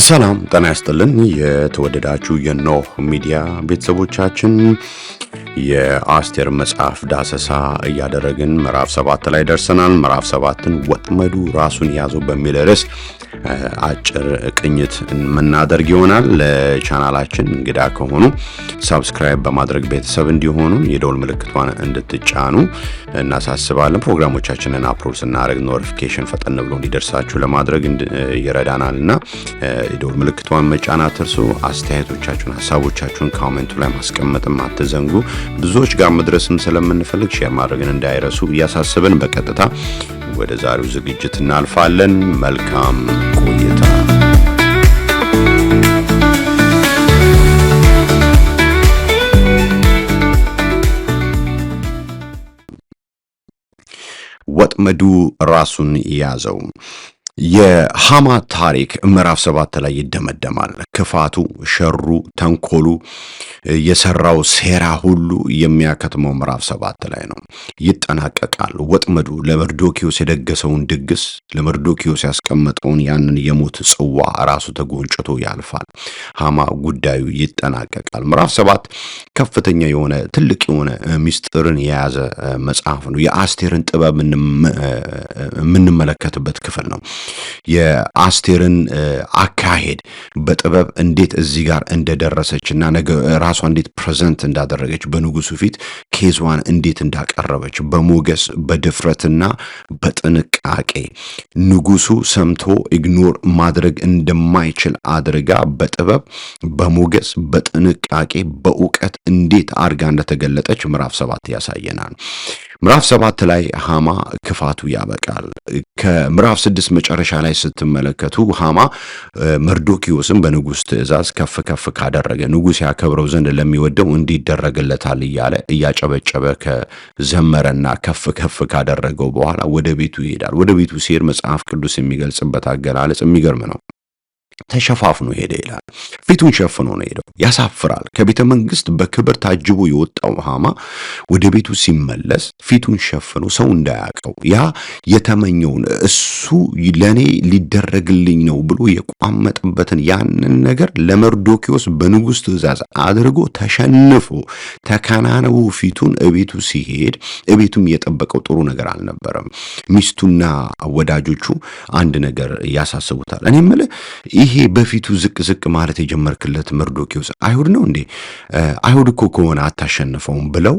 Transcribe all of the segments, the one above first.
ሰላም ጤና ይስጥልን። የተወደዳችሁ የኖህ ሚዲያ ቤተሰቦቻችን፣ የአስቴር መጽሐፍ ዳሰሳ እያደረግን ምዕራፍ 7 ላይ ደርሰናል። ምዕራፍ 7ን ወጥመዱ ራሱን ያዘው በሚል ርዕስ አጭር ቅኝት የምናደርግ ይሆናል። ለቻናላችን እንግዳ ከሆኑ subscribe በማድረግ ቤተሰብ እንዲሆኑ የደወል ምልክቷን እንድትጫኑ እናሳስባለን። ፕሮግራሞቻችንን upload ስናደርግ notification ፈጠን ብሎ እንዲደርሳችሁ ለማድረግ ይረዳናልና የደወል ምልክቷን መጫን አትርሱ። አስተያየቶቻችሁን፣ ሀሳቦቻችሁን comment ኡ ላይ ማስቀመጥም አትዘንጉ። ብዙዎች ጋር መድረስም ስለምንፈልግ share ማድረግን እንዳይረሱ እያሳስብን በቀጥታ ወደ ዛሬው ዝግጅት እናልፋለን። መልካም ቆይታ። ወጥመዱ ራሱን ያዘው። የሃማ ታሪክ ምዕራፍ 7 ላይ ይደመደማል። ክፋቱ፣ ሸሩ፣ ተንኮሉ፣ የሰራው ሴራ ሁሉ የሚያከትመው ምዕራፍ 7 ላይ ነው፣ ይጠናቀቃል። ወጥመዱ ለመርዶኪዮስ የደገሰውን ድግስ፣ ለመርዶኪዮስ ያስቀመጠውን ያንን የሞት ጽዋ ራሱ ተጎንጭቶ ያልፋል። ሃማ ጉዳዩ ይጠናቀቃል። ምዕራፍ 7 ከፍተኛ የሆነ፣ ትልቅ የሆነ ሚስጥርን የያዘ መጽሐፍ ነው። የአስቴርን ጥበብ የምንመለከትበት ክፍል ነው። የአስቴርን አካሄድ በጥበብ እንዴት እዚህ ጋር እንደደረሰች እና ራሷ እንዴት present እንዳደረገች፣ በንጉሱ ፊት case ዋን እንዴት እንዳቀረበች፣ በሞገስ፣ በድፍረትና በጥንቃቄ ንጉሱ ሰምቶ ignore ማድረግ እንደማይችል አድርጋ በጥበብ፣ በሞገስ፣ በጥንቃቄ፣ በእውቀት እንዴት አድርጋ እንደተገለጠች ምዕራፍ 7 ያሳየናል። ምዕራፍ 7 ላይ ሃማ ክፋቱ ያበቃል። ከምዕራፍ 6 መጨረሻ ላይ ስትመለከቱ ሃማ መርዶኪዮስን በንጉሥ ትእዛዝ ከፍ ከፍ ካደረገ፣ ንጉሥ ያከብረው ዘንድ ለሚወደው እንዲደረግለታል እያለ እያጨበጨበ ከዘመረና ከፍ ከፍ ካደረገው በኋላ ወደ ቤቱ ይሄዳል። ወደ ቤቱ ሲሄድ መጽሐፍ ቅዱስ የሚገልጽበት አገላለጽ የሚገርም ነው። ተሸፋፍኖ ሄደ ይላል። ፊቱን ሸፍኖ ነው ሄደው። ያሳፍራል። ከቤተ መንግስት በክብር ታጅቦ የወጣው ሃማ ወደ ቤቱ ሲመለስ ፊቱን ሸፍኖ ሰው እንዳያውቀው፣ ያ የተመኘውን፣ እሱ ለኔ ሊደረግልኝ ነው ብሎ የቋመጠበትን ያንን ነገር ለመርዶኪዎስ በንጉሥ ትእዛዝ አድርጎ ተሸንፎ ተከናንቦ ፊቱን እቤቱ ሲሄድ እቤቱም የጠበቀው ጥሩ ነገር አልነበረም። ሚስቱና ወዳጆቹ አንድ ነገር ያሳስቡታል። እኔ የምልህ፣ ይሄ በፊቱ ዝቅ ዝቅ ማለት የጀመርክለት መርዶኪዎስ አይሁድ ነው እንዴ? አይሁድ እኮ ከሆነ አታሸንፈውም ብለው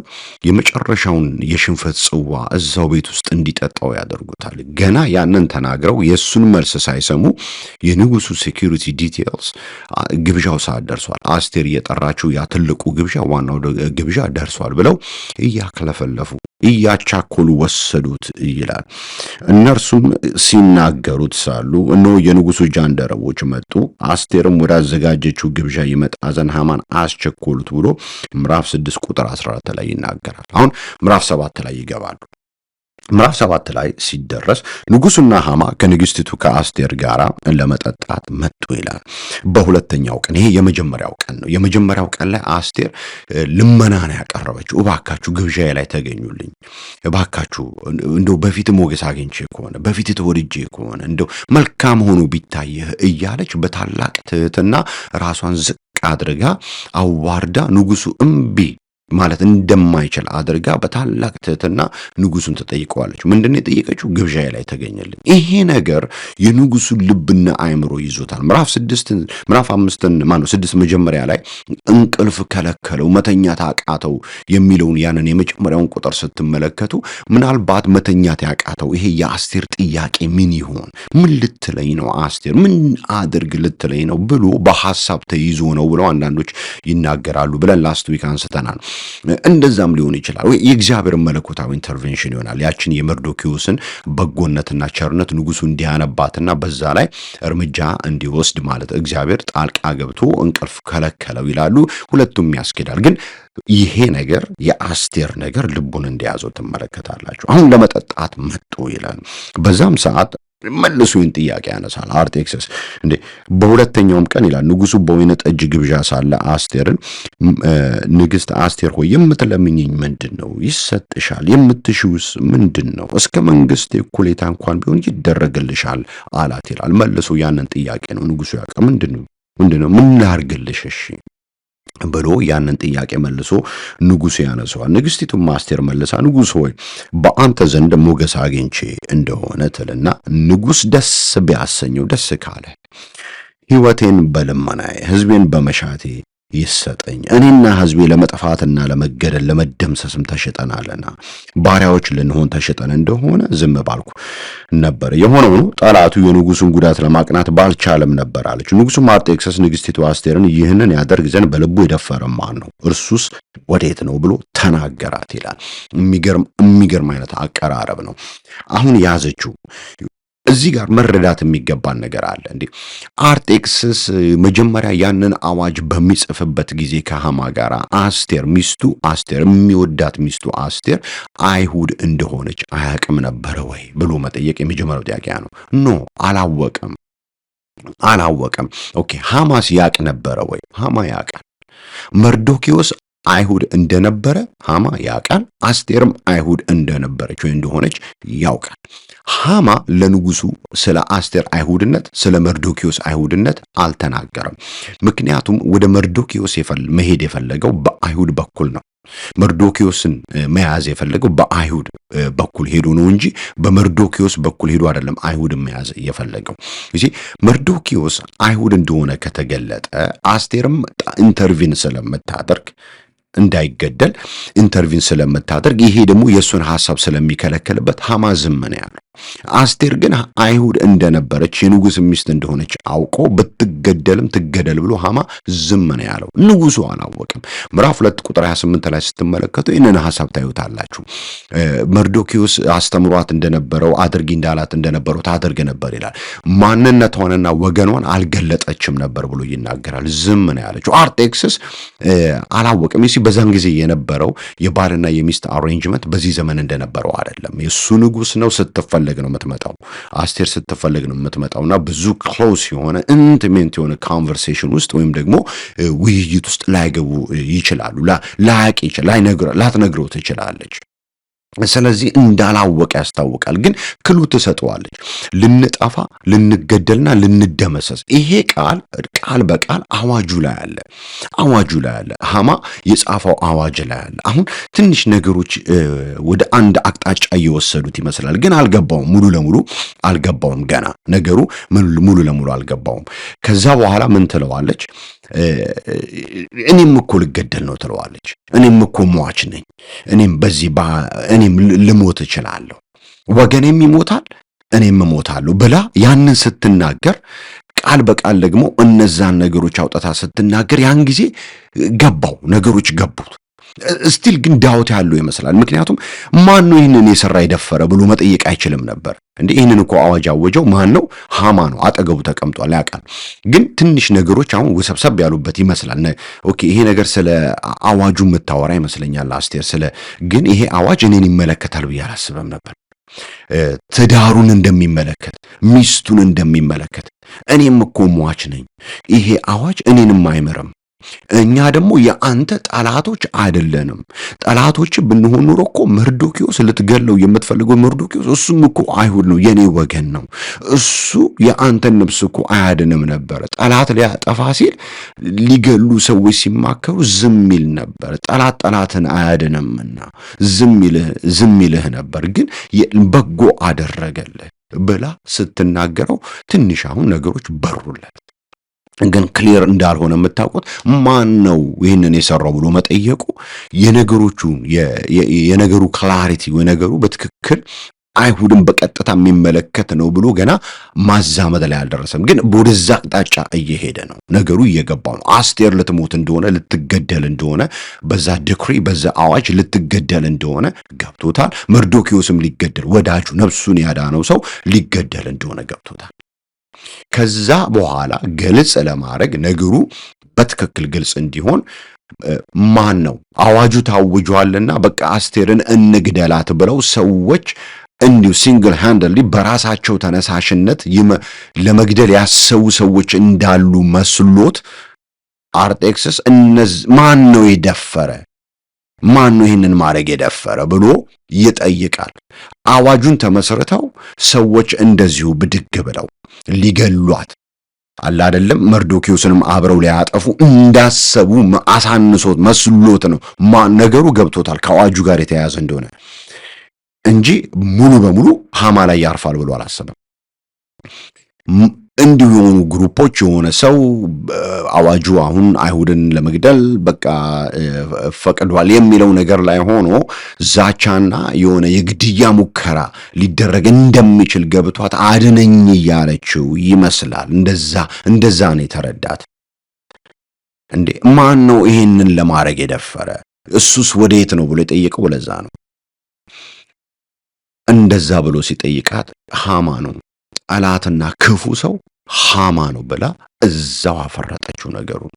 የመጨረሻውን የሽንፈት ጽዋ እዛው ቤት ውስጥ እንዲጠጣው ያደርጉታል። ገና ያንን ተናግረው የእሱን መልስ ሳይሰሙ የንጉሱ security details ግብዣው ሰዓት ደርሷል፣ አስቴር እየጠራችው ያ ትልቁ ግብዣ፣ ዋናው ግብዣ ደርሷል ብለው እያክለፈለፉ እያቻኮሉ ወሰዱት ይላል። እነርሱም ሲናገሩት ሳሉ እነሆ የንጉሱ ጃንደረቦች መጡ፣ አስቴርም ወዳዘጋጀችው ግብዣ ይመጣ ዘንድ ሃማን አስቸኮሉት ብሎ ምዕራፍ 6 ቁጥር 14 ላይ ይናገራል። አሁን ምዕራፍ 7 ላይ ይገባሉ። ምዕራፍ 7 ላይ ሲደረስ ንጉሱና ሃማ ከንግስቲቱ ከአስቴር ጋር ለመጠጣት መጡ ይላል። በሁለተኛው ቀን፣ ይሄ የመጀመሪያው ቀን ነው። የመጀመሪያው ቀን ላይ አስቴር ልመና ነው ያቀረበችው። እባካችሁ ግብዣዬ ላይ ተገኙልኝ፣ እባካችሁ እንደው በፊት ሞገስ አግኝቼ ከሆነ፣ በፊት ተወድጄ ከሆነ፣ እንደው መልካም ሆኖ ቢታየህ እያለች በታላቅ ትህትና ራሷን ዝቅ አድርጋ አዋርዳ፣ ንጉሱ እምቢ ማለት እንደማይችል አድርጋ በታላቅ ትህትና ንጉሱን ትጠይቀዋለች። ምንድን ነው የጠየቀችው? ግብዣዬ ላይ ተገኝልኝ። ይሄ ነገር የንጉሱን ልብና አእምሮ ይዞታል። ምዕራፍ 6፣ ምዕራፍ 5ን፣ ማነው 6 መጀመሪያ ላይ እንቅልፍ ከለከለው፣ መተኛት አቃተው የሚለውን ያንን የመጀመሪያውን ቁጥር ስትመለከቱ ምናልባት መተኛት ያቃተው ይሄ የአስቴር ጥያቄ ምን ይሆን? ምን ልትለኝ ነው አስቴር? ምን አድርግ ልትለኝ ነው ብሎ በሐሳብ ተይዞ ነው ብለው አንዳንዶች ይናገራሉ ብለን last week አንስተናል። እንደዛም ሊሆን ይችላል ወይ የእግዚአብሔር መለኮታዊ intervention ይሆናል። ያችን የመርዶኪዎስን በጎነትና ቸርነት ንጉሱ እንዲያነባትና በዛ ላይ እርምጃ እንዲወስድ ማለት እግዚአብሔር ጣልቃ ገብቶ እንቅልፍ ከለከለው ይላሉ። ሁለቱም ያስኬዳል። ግን ይሄ ነገር፣ የአስቴር ነገር ልቡን እንደያዘው ትመለከታላችሁ። አሁን ለመጠጣት መጡ ይላል። በዛም ሰዓት መልሶ ይህን ጥያቄ ያነሳል አርጤክስስ። እንዴ በሁለተኛውም ቀን ይላል ንጉሱ በወይን ጠጅ ግብዣ ሳለ አስቴርን፣ ንግስት አስቴር ሆይ፣ የምትለምኝኝ ምንድን ነው? ይሰጥሻል። የምትሺውስ ምንድን ነው? እስከ መንግስት እኩሌታ እንኳን ቢሆን ይደረግልሻል አላት ይላል። መልሶ ያንን ጥያቄ ነው ንጉሱ ያውቃ፣ ምንድን ነው፣ ምን ላርግልሽ እሺ ብሎ ያንን ጥያቄ መልሶ ንጉሱ ያነሰዋል። ንግስቲቱም አስቴር መልሳ፣ ንጉስ ሆይ፣ በአንተ ዘንድ ሞገስ አግኝቼ እንደሆነ ትልና፣ ንጉስ ደስ ቢያሰኘው፣ ደስ ካለ፣ ሕይወቴን በልመናዬ ሕዝቤን በመሻቴ ይሰጠኝ። እኔና ሕዝቤ ለመጥፋትና ለመገደል ለመደምሰስም ተሽጠናልና ባሪያዎች ልንሆን ተሽጠን እንደሆነ ዝም ባልኩ ነበር። የሆነው ነው ጠላቱ የንጉሱን ጉዳት ለማቅናት ባልቻለም ነበር አለች። ንጉሱም አርጤክስስ ንግስቲቱ አስቴርን፣ ይህንን ያደርግ ዘንድ በልቡ የደፈረ ማን ነው? እርሱስ ወዴት ነው ብሎ ተናገራት ይላል። የሚገርም የሚገርም አይነት አቀራረብ ነው። አሁን ያዘችው። እዚህ ጋር መረዳት የሚገባን ነገር አለ። እንዴ አርጤክስስ መጀመሪያ ያንን አዋጅ በሚጽፍበት ጊዜ ከሃማ ጋር አስቴር፣ ሚስቱ አስቴር፣ የሚወዳት ሚስቱ አስቴር አይሁድ እንደሆነች አያውቅም ነበረ ወይ ብሎ መጠየቅ የመጀመሪያው ጥያቄ ነው። No፣ አላወቀም፣ አላወቀም። Okay፣ ሃማስ ያቅ ነበረ ወይ? ሃማ ያውቃል። መርዶኪዎስ አይሁድ እንደነበረ ሃማ ያውቃል። አስቴርም አይሁድ እንደነበረች ወይ እንደሆነች ያውቃል። ሃማ ለንጉሱ ስለ አስቴር አይሁድነት፣ ስለ መርዶኪዎስ አይሁድነት አልተናገረም። ምክንያቱም ወደ መርዶኪዎስ መሄድ የፈለገው በአይሁድ በኩል ነው። መርዶኪዎስን መያዝ የፈለገው በአይሁድ በኩል ሄዶ ነው እንጂ በመርዶኪዎስ በኩል ሄዶ አይደለም አይሁድን መያዝ የፈለገው። እዚህ መርዶኪዎስ አይሁድ እንደሆነ ከተገለጠ አስቴርም intervene ስለምታደርግ፣ እንዳይገደል intervene ስለምታደርግ፣ ይሄ ደግሞ የእሱን ሐሳብ ስለሚከለከልበት ሐማ ዝም ነው ያለው። አስቴር ግን አይሁድ እንደነበረች፣ የንጉሥ ሚስት እንደሆነች አውቆ ብትገደልም ትገደል ብሎ ሐማ ዝም ነው ያለው። ንጉሱ አላወቅም። ምዕራፍ 2 ቁጥር 28 ላይ ስትመለከቱ ይህንን ሐሳብ ታዩታላችሁ። መርዶኪዎስ አስተምሯት እንደነበረው፣ አድርጊ እንዳላት እንደነበረው ታደርግ ነበር ይላል። ማንነቷንና ወገኗን አልገለጠችም ነበር ብሎ ይናገራል። ዝም ነው ያለችው። አርጤክስስ አላወቅም። ይሲ በዛን ጊዜ የነበረው የባልና የሚስት arrangement በዚህ ዘመን እንደነበረው አይደለም። የእሱ ንጉስ ነው፣ ስትፈለግ ነው የምትመጣው። አስቴር ስትፈለግ ነው የምትመጣው እና ብዙ close የሆነ intimate የሆነ conversation ውስጥ ወይም ደግሞ ውይይት ውስጥ ላይገቡ ይችላሉ። ላያቅ ይችላል፣ ላትነግረው ትችላለች። ስለዚህ እንዳላወቀ ያስታውቃል። ግን clue ትሰጠዋለች። ልንጠፋ፣ ልንገደልና ልንደመሰስ። ይሄ ቃል ቃል በቃል አዋጁ ላይ አለ። አዋጁ ላይ አለ። ሐማ የጻፈው አዋጅ ላይ አለ። አሁን ትንሽ ነገሮች ወደ አንድ አቅጣጫ እየወሰዱት ይመስላል። ግን አልገባውም። ሙሉ ለሙሉ አልገባውም። ገና ነገሩ ሙሉ ለሙሉ አልገባውም። ከዛ በኋላ ምን ትለዋለች? እኔም እኮ ልገደል ነው ትለዋለች። እኔም እኮ ሟች ነኝ። እኔም በዚህ እኔም ልሞት እችላለሁ፣ ወገኔም ይሞታል፣ እኔም እሞታለሁ ብላ ያንን ስትናገር፣ ቃል በቃል ደግሞ እነዛን ነገሮች አውጥታ ስትናገር ያን ጊዜ ገባው፣ ነገሮች ገቡት። Still ግን doubt ያለው ይመስላል። ምክንያቱም ማን ነው ይህንን የሰራ የደፈረ ብሎ መጠየቅ አይችልም ነበር። እንዴ ይህንን እኮ አዋጅ አወጀው ማን ነው? ሃማ ነው። አጠገቡ ተቀምጧል፣ ያውቃል። ግን ትንሽ ነገሮች አሁን ውሰብሰብ ያሉበት ይመስላል። Okay፣ ይሄ ነገር ስለ አዋጁ የምታወራ ይመስለኛል አስቴር። ስለ ግን ይሄ አዋጅ እኔን ይመለከታል ብዬ አላስብም ነበር። ትዳሩን እንደሚመለከት፣ ሚስቱን እንደሚመለከት፣ እኔም እኮ ሟች ነኝ። ይሄ አዋጅ እኔንም አይምርም። እኛ ደግሞ የአንተ ጠላቶች አይደለንም። ጠላቶች ብንሆን ኑሮ እኮ መርዶኪዎስ፣ ልትገለው የምትፈልገው መርዶኪዎስ፣ እሱም እኮ አይሁድ ነው፣ የኔ ወገን ነው። እሱ የአንተን ነፍስ እኮ አያድንም ነበረ። ጠላት ሊያጠፋ ሲል፣ ሊገሉ ሰዎች ሲማከሩ ዝም ይል ነበር። ጠላት ጠላትን አያድንምና ዝም ይልህ ነበር፣ ግን በጎ አደረገልህ ብላ ስትናገረው ትንሽ አሁን ነገሮች በሩለት። ግን clear እንዳልሆነ የምታውቁት ማን ነው ይህንን የሰራው ብሎ መጠየቁ የነገሮቹን የነገሩ clarity፣ የነገሩ በትክክል አይሁድን በቀጥታ የሚመለከት ነው ብሎ ገና ማዛመድ ላይ አልደረሰም። ግን ወደዛ አቅጣጫ እየሄደ ነው። ነገሩ እየገባው ነው። አስቴር ልትሞት እንደሆነ፣ ልትገደል እንደሆነ፣ በዛ decree፣ በዛ አዋጅ ልትገደል እንደሆነ ገብቶታል። መርዶኪዎስም ሊገደል፣ ወዳጁ ነፍሱን ያዳነው ሰው ሊገደል እንደሆነ ገብቶታል። ከዛ በኋላ ግልጽ ለማድረግ፣ ነገሩ በትክክል ግልጽ እንዲሆን፣ ማን ነው፣ አዋጁ ታውጇልና በቃ አስቴርን እንግደላት ብለው ሰዎች እንዲሁ single handedly በራሳቸው ተነሳሽነት ለመግደል ያሰቡ ሰዎች እንዳሉ መስሎት አርጤክስስ ማን ነው የደፈረ፣ ማን ነው ይህንን ማድረግ የደፈረ ብሎ ይጠይቃል። አዋጁን ተመስርተው ሰዎች እንደዚሁ ብድግ ብለው ሊገሏት አለ አይደለም፣ መርዶኪዮስንም አብረው ሊያጠፉ እንዳሰቡ አሳንሶት መስሎት ነው። ነገሩ ገብቶታል ከአዋጁ ጋር የተያያዘ እንደሆነ እንጂ ሙሉ በሙሉ ሃማ ላይ ያርፋል ብሎ አላሰበም። እንዲሁ የሆኑ group ኦች፣ የሆነ ሰው አዋጁ አሁን አይሁድን ለመግደል በቃ ፈቅዷል የሚለው ነገር ላይ ሆኖ ዛቻና የሆነ የግድያ ሙከራ ሊደረግ እንደሚችል ገብቷት አድነኝ እያለችው ይመስላል። እንደዛ እንደዛ ነው የተረዳት። እንዴ፣ ማን ነው ይሄንን ለማድረግ የደፈረ? እሱስ ወዴት ነው ብሎ የጠየቀው ለዛ ነው። እንደዛ ብሎ ሲጠይቃት ሃማ ነው፣ ጠላትና ክፉ ሰው ሃማ ነው ብላ እዛው አፈረጠችው ነገሩን፣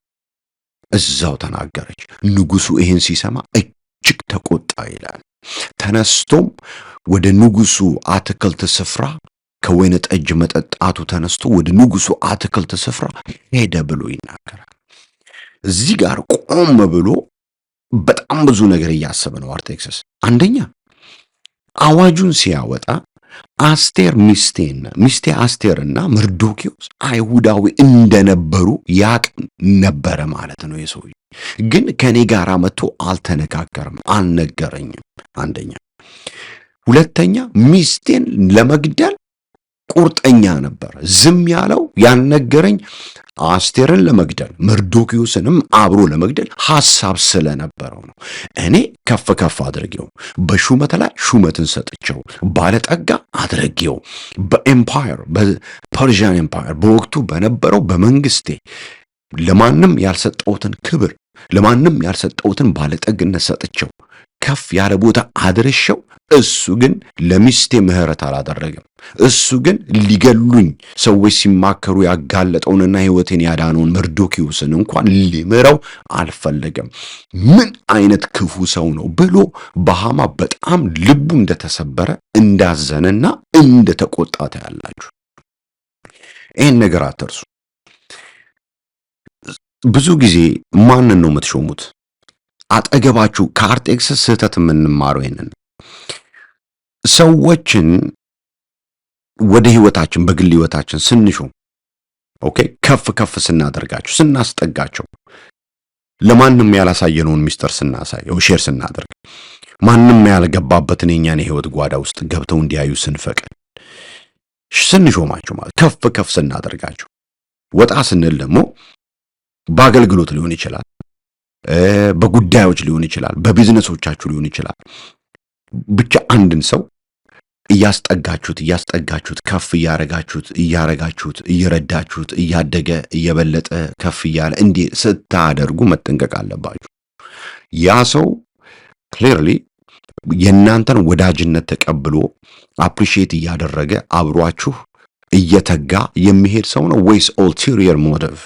እዛው ተናገረች። ንጉሱ ይህን ሲሰማ እጅግ ተቆጣ ይላል። ተነስቶም ወደ ንጉሱ አትክልት ስፍራ፣ ከወይን ጠጅ መጠጣቱ ተነስቶ ወደ ንጉሱ አትክልት ስፍራ ሄደ ብሎ ይናገራል። እዚህ ጋር ቆም ብሎ በጣም ብዙ ነገር እያሰበ ነው አርጤክስስ። አንደኛ አዋጁን ሲያወጣ አስቴር ሚስቴና ሚስቴ አስቴርና መርዶኪዎስ አይሁዳዊ እንደነበሩ ያቅ ነበረ ማለት ነው። የሰውዬ ግን ከኔ ጋር መጥቶ አልተነጋገርም፣ አልነገረኝም። አንደኛ። ሁለተኛ ሚስቴን ለመግደል ቁርጠኛ ነበር። ዝም ያለው፣ ያልነገረኝ አስቴርን ለመግደል መርዶኪዮስንም አብሮ ለመግደል ሐሳብ ስለነበረው ነው። እኔ ከፍ ከፍ አድርጌው፣ በሹመት ላይ ሹመትን ሰጥቼው፣ ባለጠጋ አድርጌው፣ በ empire፣ በ Persian Empire በወቅቱ በነበረው በመንግስቴ ለማንም ያልሰጠሁትን ክብር፣ ለማንም ያልሰጠሁትን ባለጠግነት ሰጥቼው ከፍ ያለ ቦታ አድርሼው እሱ ግን ለሚስቴ ምህረት አላደረገም። እሱ ግን ሊገሉኝ ሰዎች ሲማከሩ ያጋለጠውንና ሕይወቴን ያዳነውን መርዶኪዎስን እንኳን ሊምረው አልፈለገም። ምን አይነት ክፉ ሰው ነው ብሎ በሃማ በጣም ልቡ እንደተሰበረ፣ እንዳዘነና እንደተቆጣ ታያላችሁ። ይህን ነገር አትርሱ። ብዙ ጊዜ ማንን ነው የምትሾሙት? አጠገባችሁ ከአርጤክስስ ስህተት የምንማረው ይሄንን፣ ሰዎችን ወደ ህይወታችን፣ በግል ህይወታችን ስንሾም፣ okay፣ ከፍ ከፍ ስናደርጋቸው፣ ስናስጠጋቸው፣ ለማንም ያላሳየነውን ሚስጥር ስናሳየው፣ share ስናደርግ፣ ማንም ያልገባበትን የኛን የህይወት ጓዳ ውስጥ ገብተው እንዲያዩ ስንፈቅድ፣ ስንሾማቸው ማለት ከፍ ከፍ ስናደርጋቸው፣ ወጣ ስንል ደግሞ በአገልግሎት ሊሆን ይችላል፣ በጉዳዮች ሊሆን ይችላል፣ በቢዝነሶቻችሁ ሊሆን ይችላል። ብቻ አንድን ሰው እያስጠጋችሁት እያስጠጋችሁት፣ ከፍ እያረጋችሁት እያረጋችሁት፣ እየረዳችሁት፣ እያደገ እየበለጠ ከፍ እያለ እንዲህ ስታደርጉ መጠንቀቅ አለባችሁ። ያ ሰው clearly የእናንተን ወዳጅነት ተቀብሎ appreciate እያደረገ አብሯችሁ እየተጋ የሚሄድ ሰው ነው ወይስ ulterior motive፣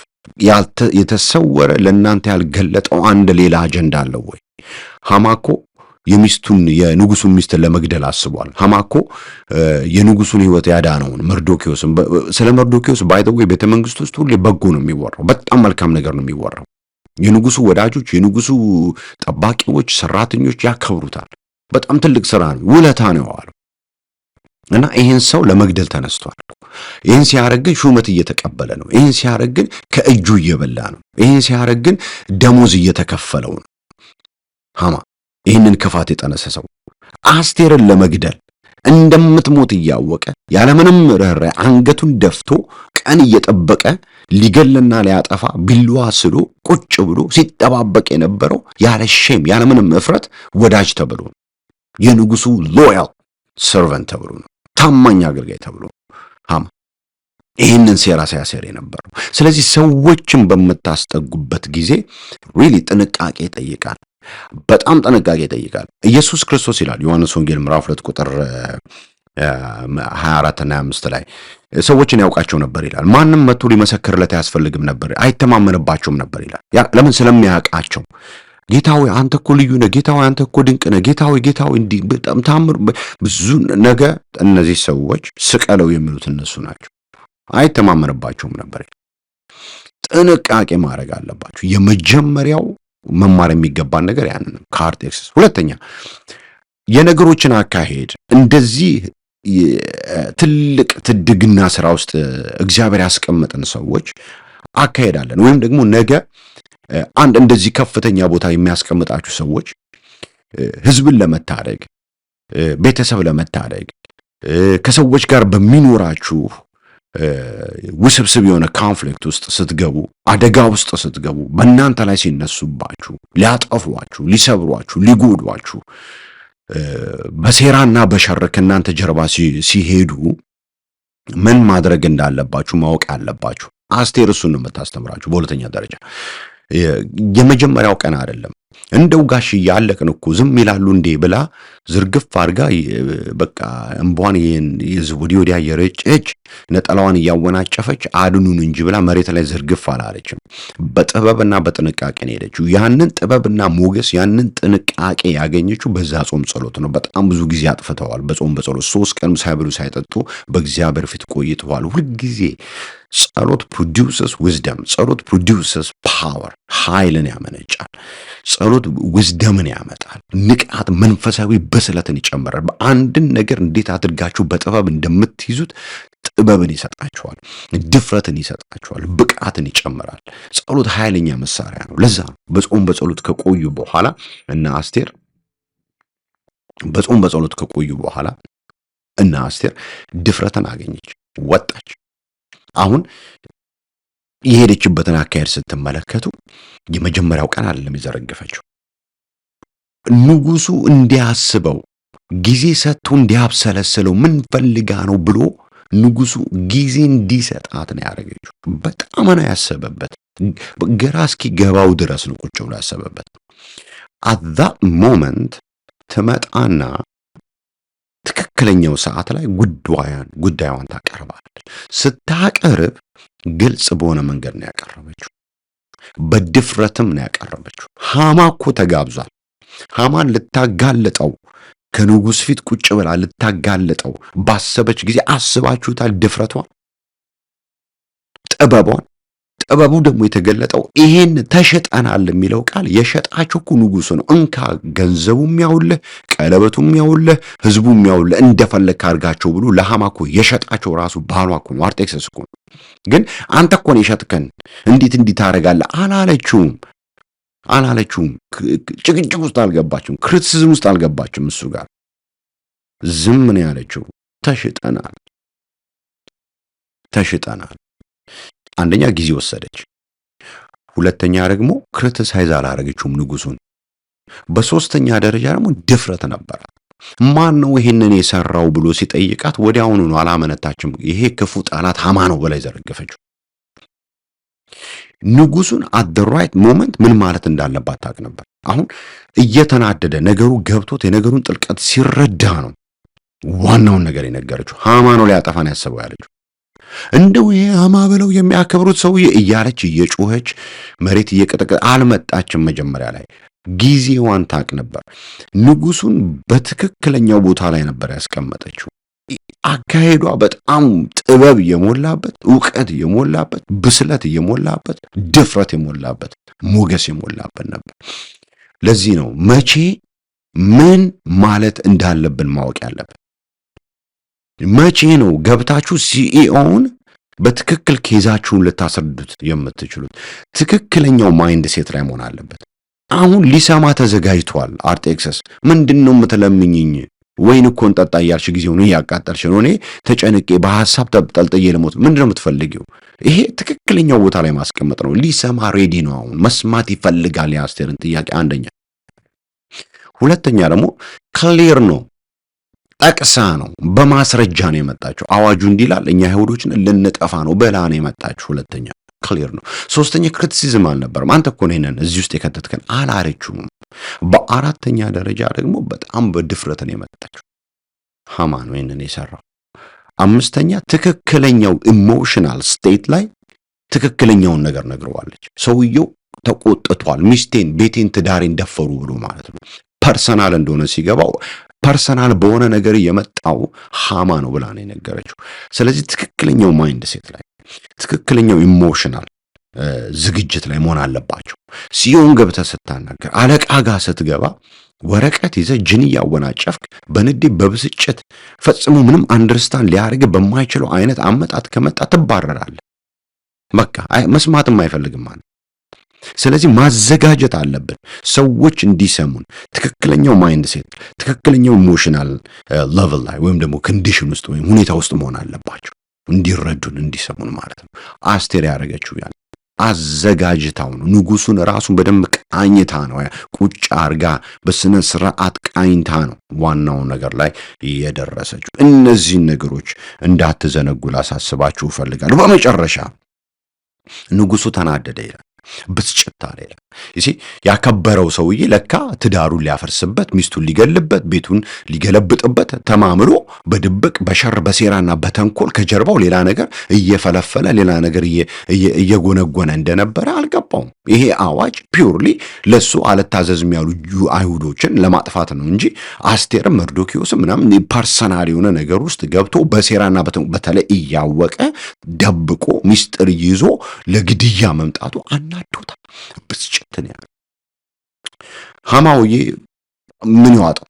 የተሰወረ፣ ለእናንተ ያልገለጠው አንድ ሌላ አጀንዳ አለው ወይ? ሐማ እኮ የሚስቱን፣ የንጉሱን ሚስት ለመግደል አስቧል። ሐማ እኮ የንጉሱን ሕይወት ያዳነውን መርዶኪዮስን፣ ስለ መርዶኪዮስ by the way ቤተ መንግስት ውስጥ ሁሌ በጎ ነው የሚወራው። በጣም መልካም ነገር ነው የሚወራው። የንጉሱ ወዳጆች፣ የንጉሱ ጠባቂዎች፣ ሰራተኞች ያከብሩታል። በጣም ትልቅ ስራ ነው፣ ውለታ ነው የዋለው እና ይህን ሰው ለመግደል ተነስቷል። ይህን ሲያደርግ ግን ሹመት እየተቀበለ ነው። ይህን ሲያደርግ ግን ከእጁ እየበላ ነው። ይህን ሲያደርግ ግን ደሞዝ እየተከፈለው ነው። ሐማ ይህንን ክፋት የጠነሰሰው አስቴርን ለመግደል እንደምትሞት እያወቀ ያለምንም ርኅራኄ አንገቱን ደፍቶ ቀን እየጠበቀ ሊገልና ሊያጠፋ ቢላዋ ስሎ ቁጭ ብሎ ሲጠባበቅ የነበረው ያለ shame፣ ያለምንም እፍረት ወዳጅ ተብሎ ነው። የንጉሱ loyal servant ተብሎ ነው። ታማኝ አገልጋይ ተብሎ ነው ሐማ ይህንን ሴራ ሲያሴር የነበረው። ስለዚህ ሰዎችን በምታስጠጉበት ጊዜ really ጥንቃቄ ይጠይቃል። በጣም ጥንቃቄ ይጠይቃል። ኢየሱስ ክርስቶስ ይላል ዮሐንስ ወንጌል ምዕራፍ 2 ቁጥር 24 እና 25 ላይ ሰዎችን ያውቃቸው ነበር ይላል። ማንም መጥቶ ሊመሰክርለት አያስፈልግም ነበር፣ አይተማመንባቸውም ነበር ይላል። ለምን? ስለሚያውቃቸው። ጌታ ሆይ አንተ እኮ ልዩ ነህ፣ ጌታ ሆይ አንተ እኮ ድንቅ ነህ፣ ጌታ ሆይ፣ ጌታ ሆይ፣ እንዲህ በጣም ታምር ብዙ ነገ እነዚህ ሰዎች ስቀለው የሚሉት እነሱ ናቸው። አይተማመንባቸውም ነበር። ጥንቃቄ ማድረግ አለባቸው። የመጀመሪያው መማር የሚገባን ነገር ያንን ነው ከአርጤክስስ። ሁለተኛ፣ የነገሮችን አካሄድ እንደዚህ ትልቅ ትድግና ስራ ውስጥ እግዚአብሔር ያስቀመጠን ሰዎች አካሄዳለን ወይም ደግሞ ነገ አንድ እንደዚህ ከፍተኛ ቦታ የሚያስቀምጣችሁ ሰዎች ህዝብን ለመታደግ፣ ቤተሰብ ለመታደግ፣ ከሰዎች ጋር በሚኖራችሁ ውስብስብ የሆነ conflict ውስጥ ስትገቡ፣ አደጋ ውስጥ ስትገቡ፣ በእናንተ ላይ ሲነሱባችሁ፣ ሊያጠፏችሁ፣ ሊሰብሯችሁ፣ ሊጎዷችሁ በሴራና በሸር ከእናንተ ጀርባ ሲሄዱ ምን ማድረግ እንዳለባችሁ ማወቅ አለባችሁ። አስቴር እሱን ነው የምታስተምራችሁ። በሁለተኛ ደረጃ የመጀመሪያው ቀን አይደለም። እንደው ጋሽ እያለቅን እኮ ዝም ይላሉ እንዴ ብላ ዝርግፍ አድርጋ በቃ እምቧን ወዲህ ወዲያ እየረጨች፣ ነጠላዋን እያወናጨፈች አድኑን እንጂ ብላ መሬት ላይ ዝርግፍ አላለችም። በጥበብና በጥንቃቄ ነው የሄደችው። ያንን ጥበብና ሞገስ፣ ያንን ጥንቃቄ ያገኘችው በዛ ጾም ጸሎት ነው። በጣም ብዙ ጊዜ አጥፍተዋል። በጾም በጸሎት 3 ቀን ሳይበሉ ሳይጠጡ በእግዚአብሔር ፊት ቆይተዋል። ሁልጊዜ ጸሎት produces wisdom፣ ጸሎት produces power፣ ኃይልን ያመነጫል። ጸሎት wisdom ን ያመጣል። ንቃት፣ መንፈሳዊ ብስለትን ይጨምራል። በአንድን ነገር እንዴት አድርጋችሁ በጥበብ እንደምትይዙት ጥበብን ይሰጣችኋል፣ ድፍረትን ይሰጣችኋል፣ ብቃትን ይጨምራል። ጸሎት ኃይለኛ መሳሪያ ነው። ለዛ ነው በጾም በጸሎት ከቆዩ በኋላ እነ አስቴር በጾም በጸሎት ከቆዩ በኋላ እነ አስቴር ድፍረትን አገኘች፣ ወጣች። አሁን የሄደችበትን አካሄድ ስትመለከቱ የመጀመሪያው ቀን አይደለም የዘረገፈችው። ንጉሱ እንዲያስበው ጊዜ ሰጥቶ እንዲያብሰለስለው፣ ምን ፈልጋ ነው ብሎ ንጉሱ ጊዜ እንዲሰጣት ነው ያደረገችው። በጣም ነው ያሰበበት። ግራ እስኪገባው ድረስ ነው ቁጭ ብሎ ያሰበበት። At that moment ትመጣና ትክክለኛው ሰዓት ላይ ጉዳዩን ታቀርባለች። ስታቀርብ ግልጽ በሆነ መንገድ ነው ያቀረበችው። በድፍረትም ነው ያቀረበችው። ሃማ እኮ ተጋብዟል። ሃማን ልታጋልጠው ከንጉሥ ፊት ቁጭ ብላ ልታጋልጠው ባሰበች ጊዜ አስባችሁታል? ድፍረቷን፣ ጥበቧን። ጥበቡ ደግሞ የተገለጠው ይሄን ተሸጠናል የሚለው ቃል የሸጣቸው እኮ ንጉሱ ነው። እንካ ገንዘቡም ያውልህ፣ ቀለበቱም ያውልህ፣ ህዝቡም ያውልህ፣ እንደፈለግህ አድርጋቸው ብሎ ለሃማ እኮ የሸጣቸው ራሱ ባሏ እኮ ነው፣ አርጤክስስ እኮ ነው። ግን አንተ እኮ ነው የሸጥከን፣ እንዴት እንዲህ ታደርጋለህ አላለችውም አላለችውም። ጭቅጭቅ ውስጥ አልገባችም። Criticism ውስጥ አልገባችም። እሱ ጋር ዝም ነው ያለችው። ተሽጠናል፣ ተሽጠናል። አንደኛ ጊዜ ወሰደች፣ ሁለተኛ ደግሞ criticize አላረገችውም ንጉሱን። በሶስተኛ ደረጃ ደግሞ ድፍረት ነበራት። ማን ነው ይሄንን የሰራው ብሎ ሲጠይቃት ወዲያውኑ ነው፣ አላመነታችም። ይሄ ክፉ ጠላት ሃማ ነው ብላ ዘረገፈችው። ንጉሱን at the right moment ምን ማለት እንዳለባት ታውቅ ነበር። አሁን እየተናደደ ነገሩ ገብቶት የነገሩን ጥልቀት ሲረዳ ነው ዋናውን ነገር የነገረችው። ሃማ ነው ሊያጠፋን ያሰበው ያለችው። እንደው ይሄ ሃማ ብለው የሚያከብሩት ሰውዬ እያለች እየጮኸች መሬት እየቀጠቀጠ አልመጣችም። መጀመሪያ ላይ ጊዜዋን ታውቅ ነበር። ንጉሱን በትክክለኛው ቦታ ላይ ነበር ያስቀመጠችው። አካሄዷ በጣም ጥበብ የሞላበት፣ እውቀት የሞላበት፣ ብስለት የሞላበት፣ ድፍረት የሞላበት፣ ሞገስ የሞላበት ነበር። ለዚህ ነው መቼ ምን ማለት እንዳለብን ማወቅ ያለብን። መቼ ነው ገብታችሁ CEO ውን በትክክል case ኣችሁን ልታስረዱት የምትችሉት? ትክክለኛው mindset ላይ መሆን አለበት። አሁን ሊሰማ ተዘጋጅቷል። አርጤክሰስ ምንድን ነው የምትለምኝኝ? ወይን እኮ እንጠጣ እያልሽ ጊዜውን እያቃጠልሽ ነው። እኔ ተጨንቄ በሀሳብ ተጠልጥዬ ልሞት። ምንድን ነው የምትፈልጊው? ይሄ ትክክለኛው ቦታ ላይ ማስቀመጥ ነው። ሊሰማ ready ነው። አሁን መስማት ይፈልጋል የአስቴርን ጥያቄ አንደኛ። ሁለተኛ ደግሞ clear ነው፣ ጠቅሳ ነው፣ በማስረጃ ነው የመጣችው። አዋጁ እንዲህ ይላል፣ እኛ አይሁዶችን ልንጠፋ ነው ብላ ነው የመጣችው። ሁለተኛ clear ነው። ሶስተኛ criticism አልነበረም። አንተ እኮ ነህ ይሄንን እዚህ ውስጥ የከተትከን አላለችውም። በአራተኛ ደረጃ ደግሞ በጣም በድፍረት ነው የመጣችው። ሃማ ነው ይሄንን የሰራው። አምስተኛ ትክክለኛው emotional state ላይ ትክክለኛውን ነገር ነግረዋለች። ሰውየው ተቆጥቷል። ሚስቴን፣ ቤቴን፣ ትዳሬን ደፈሩ ብሎ ማለት ነው። Personal እንደሆነ ሲገባው personal በሆነ ነገር የመጣው ሃማ ነው ብላ ነው የነገረችው። ስለዚህ ትክክለኛው mindset ላይ፣ ትክክለኛው emotional ዝግጅት ላይ መሆን አለባቸው። ሲዮን ገብተህ ስታናገር፣ አለቃ ጋር ስትገባ ወረቀት ይዘህ እጅን እያወናጨፍክ በንዴት፣ በብስጭት፣ ፈጽሞ ምንም understand ሊያደርግ በማይችለው አይነት አመጣጥ ከመጣ ትባረራለህ። በቃ መስማትም አይፈልግም ማለት። ስለዚህ ማዘጋጀት አለብን፣ ሰዎች እንዲሰሙን ትክክለኛው mindset፣ ትክክለኛው emotional level ላይ ወይም ደግሞ condition ውስጥ ወይም ሁኔታ ውስጥ መሆን አለባቸው፣ እንዲረዱን፣ እንዲሰሙን ማለት ነው። አስቴር ያደረገችው ያን አዘጋጅታው ነው። ንጉሱን ራሱን በደንብ ቃኝታ ነው፣ ቁጭ አርጋ በስነ ስርዓት ቃኝታ ነው ዋናው ነገር ላይ የደረሰችው። እነዚህን ነገሮች እንዳትዘነጉ ላሳስባችሁ እፈልጋለሁ። በመጨረሻ ንጉሱ ተናደደ ይላል። ብስጭት አለ ይላል። You see፣ ያከበረው ሰውዬ ለካ ትዳሩን ሊያፈርስበት፣ ሚስቱን ሊገልበት፣ ቤቱን ሊገለብጥበት ተማምሎ በድብቅ፣ በሸር፣ በሴራና በተንኮል ከጀርባው ሌላ ነገር እየፈለፈለ፣ ሌላ ነገር እየጎነጎነ እንደነበረ አልገባውም። ይሄ አዋጅ purely ለሱ አልታዘዝም ያሉ አይሁዶችን ለማጥፋት ነው እንጂ አስቴርም መርዶኪዎስም ምናምን personal የሆነ ነገር ውስጥ ገብቶ በሴራና በተለይ እያወቀ ደብቆ ሚስጥር ይዞ ለግድያ መምጣቱ አናዶታል። ብስጭት ነው ያለው። ሐማውዬ ምን ይዋጠው?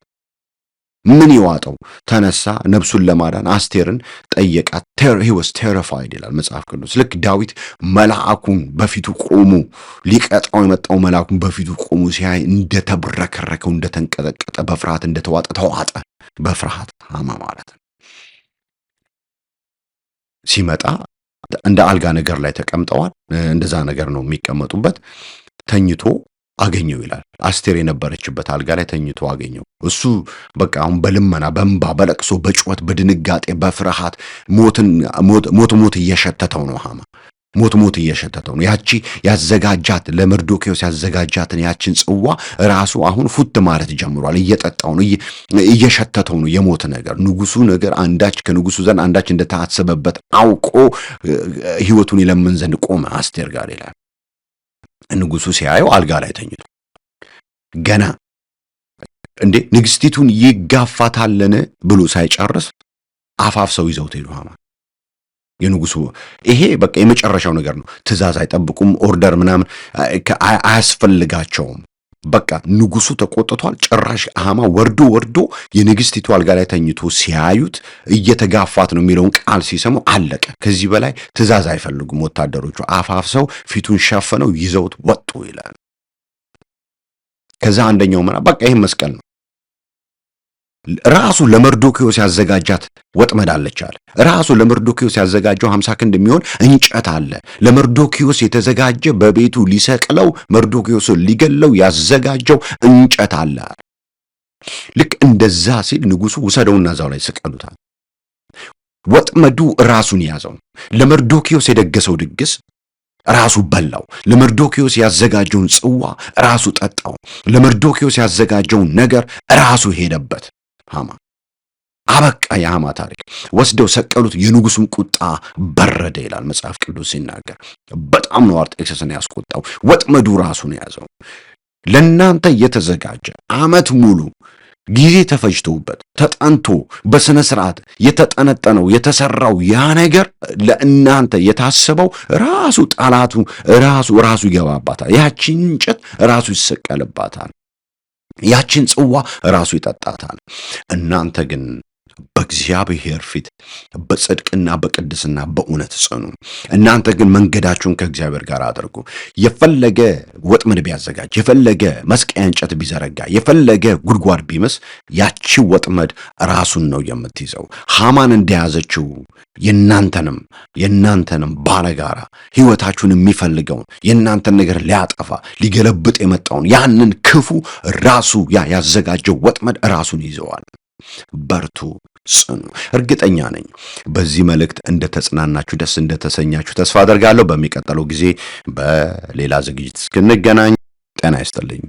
ምን ይዋጠው? ተነሳ፣ ነፍሱን ለማዳን አስቴርን ጠየቃት። He was terrified ይላል መጽሐፍ ቅዱስ። ልክ ዳዊት መልአኩን በፊቱ ቆሞ፣ ሊቀጣው የመጣው መልአኩን በፊቱ ቆሞ ሲያይ እንደተብረከረከው፣ እንደተንቀጠቀጠ፣ በፍርሃት እንደተዋጠ፣ ተዋጠ በፍርሃት ሐማ ማለት ነው። ሲመጣ እንደ አልጋ ነገር ላይ ተቀምጠዋል። እንደዛ ነገር ነው የሚቀመጡበት። ተኝቶ አገኘው ይላል። አስቴር የነበረችበት አልጋ ላይ ተኝቶ አገኘው። እሱ በቃ አሁን በልመና፣ በእንባ፣ በለቅሶ፣ በጩኸት፣ በድንጋጤ፣ በፍርሃት ሞትን ሞት ሞት እየሸተተው ነው። ሐማ ሞት ሞት እየሸተተው ነው። ያቺ ያዘጋጃት፣ ለመርዶኪዎስ ያዘጋጃትን ያችን ጽዋ ራሱ አሁን ፉት ማለት ጀምሯል። እየጠጣው ነው፣ እየሸተተው ነው የሞት ነገር። ንጉሱ ነገር አንዳች ከንጉሱ ዘንድ አንዳች እንደታሰበበት አውቆ ሕይወቱን ይለምን ዘንድ ቆመ አስቴር ጋር ይላል። ንጉሱ ሲያየው አልጋ ላይ ተኝቶ ገና እንዴ ንግስቲቱን ይጋፋታልን ብሎ ሳይጨርስ አፋፍሰው ይዘውት ሄዱ። ሐማ የንጉሱ ይሄ በቃ የመጨረሻው ነገር ነው። ትእዛዝ አይጠብቁም፣ order ምናምን አያስፈልጋቸውም። በቃ ንጉሱ ተቆጥቷል። ጭራሽ ሐማ ወርዶ ወርዶ የንግስቲቱ አልጋ ላይ ተኝቶ ሲያዩት፣ እየተጋፋት ነው የሚለውን ቃል ሲሰሙ አለቀ። ከዚህ በላይ ትእዛዝ አይፈልጉም ወታደሮቹ። አፋፍሰው ፊቱን ሸፍነው ይዘውት ወጡ ይላል። ከዛ አንደኛው ምና በቃ ይህም መስቀል ነው፣ ራሱ ለመርዶኪዎስ ያዘጋጃት ወጥመድ አለች አለ። ራሱ ለመርዶኪዎስ ያዘጋጀው 50 ክንድ የሚሆን እንጨት አለ። ለመርዶኪዎስ የተዘጋጀ፣ በቤቱ ሊሰቅለው፣ መርዶኪዎስን ሊገለው ያዘጋጀው እንጨት አለ። ልክ እንደዛ ሲል ንጉሱ ውሰደውና እዛው ላይ ስቀሉታል። ወጥመዱ ራሱን ያዘው። ለመርዶኪዎስ የደገሰው ድግስ ራሱ በላው። ለመርዶኪዎስ ያዘጋጀውን ጽዋ ራሱ ጠጣው። ለመርዶኪዎስ ያዘጋጀውን ነገር ራሱ ሄደበት። ሐማ አበቃ። የሐማ ታሪክ። ወስደው ሰቀሉት። የንጉሱም ቁጣ በረደ ይላል መጽሐፍ ቅዱስ ሲናገር። በጣም ነው አርጤክስስን ያስቆጣው። ወጥመዱ ራሱን ያዘው። ለእናንተ የተዘጋጀ፣ ዓመት ሙሉ ጊዜ ተፈጅቶበት፣ ተጠንቶ፣ በስነ ስርዓት የተጠነጠነው፣ የተሰራው ያ ነገር፣ ለእናንተ የታሰበው ራሱ ጠላቱ ራሱ ራሱ ይገባባታል። ያቺን እንጨት ራሱ ይሰቀልባታል። ያችን ጽዋ ራሱ ይጠጣታል። እናንተ ግን በእግዚአብሔር ፊት በጽድቅና በቅድስና በእውነት ጽኑ። እናንተ ግን መንገዳችሁን ከእግዚአብሔር ጋር አድርጉ። የፈለገ ወጥመድ ቢያዘጋጅ፣ የፈለገ መስቀያ እንጨት ቢዘረጋ፣ የፈለገ ጉድጓድ ቢምስ ያቺ ወጥመድ ራሱን ነው የምትይዘው። ሃማን እንደያዘችው የእናንተንም ባለጋራ፣ ሕይወታችሁን የሚፈልገውን፣ የእናንተን ነገር ሊያጠፋ ሊገለብጥ የመጣውን ያንን ክፉ ራሱ ያ ያዘጋጀው ወጥመድ ራሱን ይዘዋል። በርቱ፣ ጽኑ። እርግጠኛ ነኝ በዚህ መልእክት እንደተጽናናችሁ፣ ደስ እንደተሰኛችሁ ተስፋ አደርጋለሁ። በሚቀጥለው ጊዜ በሌላ ዝግጅት እስክንገናኝ ጤና ይስጥልኝ።